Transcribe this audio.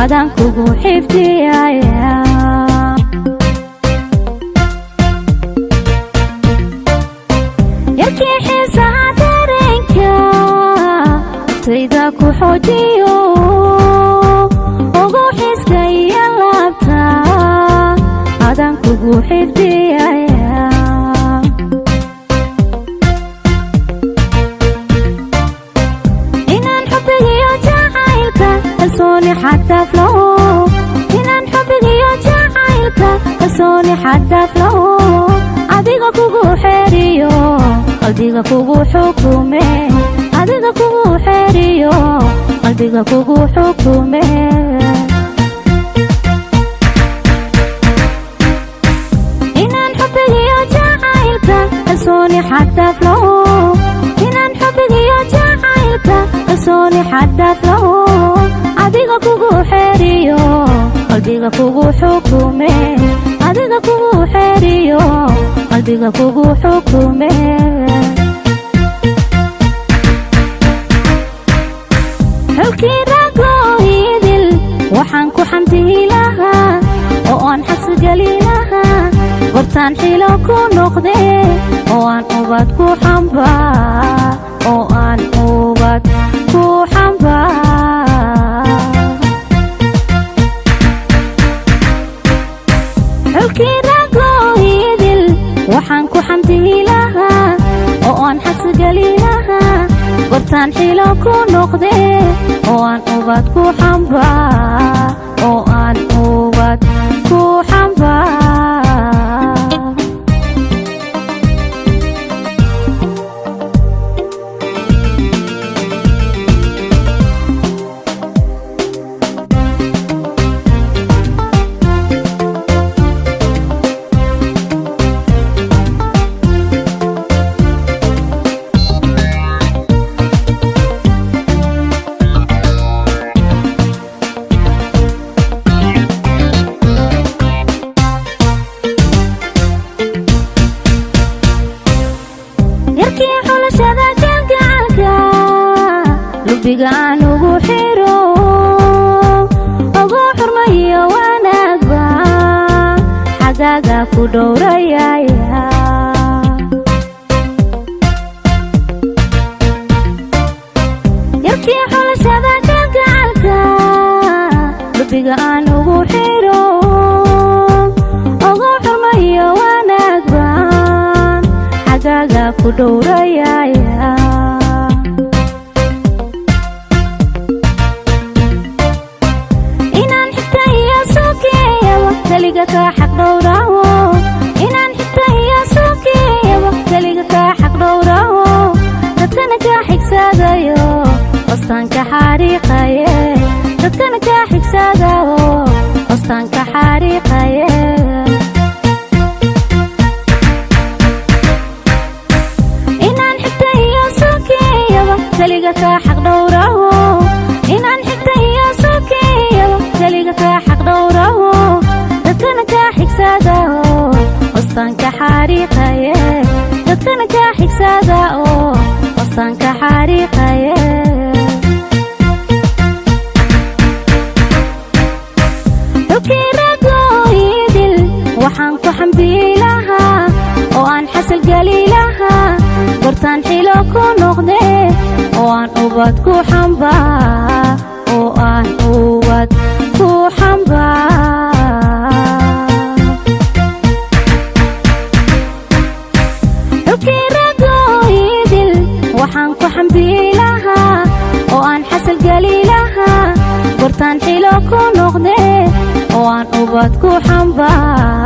Adaan kugu xifdiyaya. Yarkii xiisaha dareenka naftayda ku xoojiyo, ugu xiska iyo laabta, adaan kugu xifdiyaya. Inaan xubbigiyo jacaylka kalsooni xad-dhaaf laho, inaan xubbigiyo jacaylka kalsooni xad-dhaaf laho, adiga kugu xeeriyo, qalbiga kugu xukume, adiga kugu xeeriyo, qalbiga kugu xukume. Inaan xubbigiyo jacaylka kalsooni xad-dhaaf laho, inaan xubbigiyo jacaylka kalsooni xad-dhaaf laho, adiga kugu xeeriyo, qalbiga kugu xukume, adiga kugu xeeriyo, qalbiga kugu xukume. Xulkii ragooidil waxaan ku xamdihi lahaa oo aan xabsigeli lahaa gortaan xilo ku noqdee, oo aan ubad ku xambaa, oo aan ubad ku xambaa. Xulkii ragooidil waxaan ku xamdihi lahaa oo aan xabsigeli lahaa gortaan xilo ku noqdee, oo aan ubad ku xambaa, oo aan ubad ku xambaa. Yarkii xulashada kalgacalka lubiga aan ugu xiro, ugu xurmayo wanaagba xagaaga ku dhowrayaya. Yarkii xulashada kalgacalka lubiga aan ugu xiro, ugu xurmayo wanaagba xagaaga ku dhowrayaya. Inaan xigta iyo sokeeyaba keliga kaa xaq dhowrawo, inaan xigta iyo sokeeyaba keliga kaa xaq dhowrawo, dadkana kaa xigsadayo hostaanka xariiqaye, dadkana kaa xigsadayo hostaanka xariiqaye. Inaan xigta iyo sokeeyaba keliga kaa xaq dhowrawo, inaan xigta iyo sokeeyaba keliga kaa xaq dhowrawo, dadkana kaa xigsadayo hostaanka xariiqaye, dadkana kaa xigsadayo hostaanka xariiqaye. Xulkii ragooidil waxaan ku xamdiyi lahaa oo aan xasilgeli lahaa gortaan xilo ku noqdee, oo aan ubad ku xambaa, oo aan ubad ku xambaa. Xulkii ragooidil waxaan ku xamdiyi lahaa oo aan xasilgeli lahaa gortaan xilo ku noqdee, oo aan ubad ku xambaa.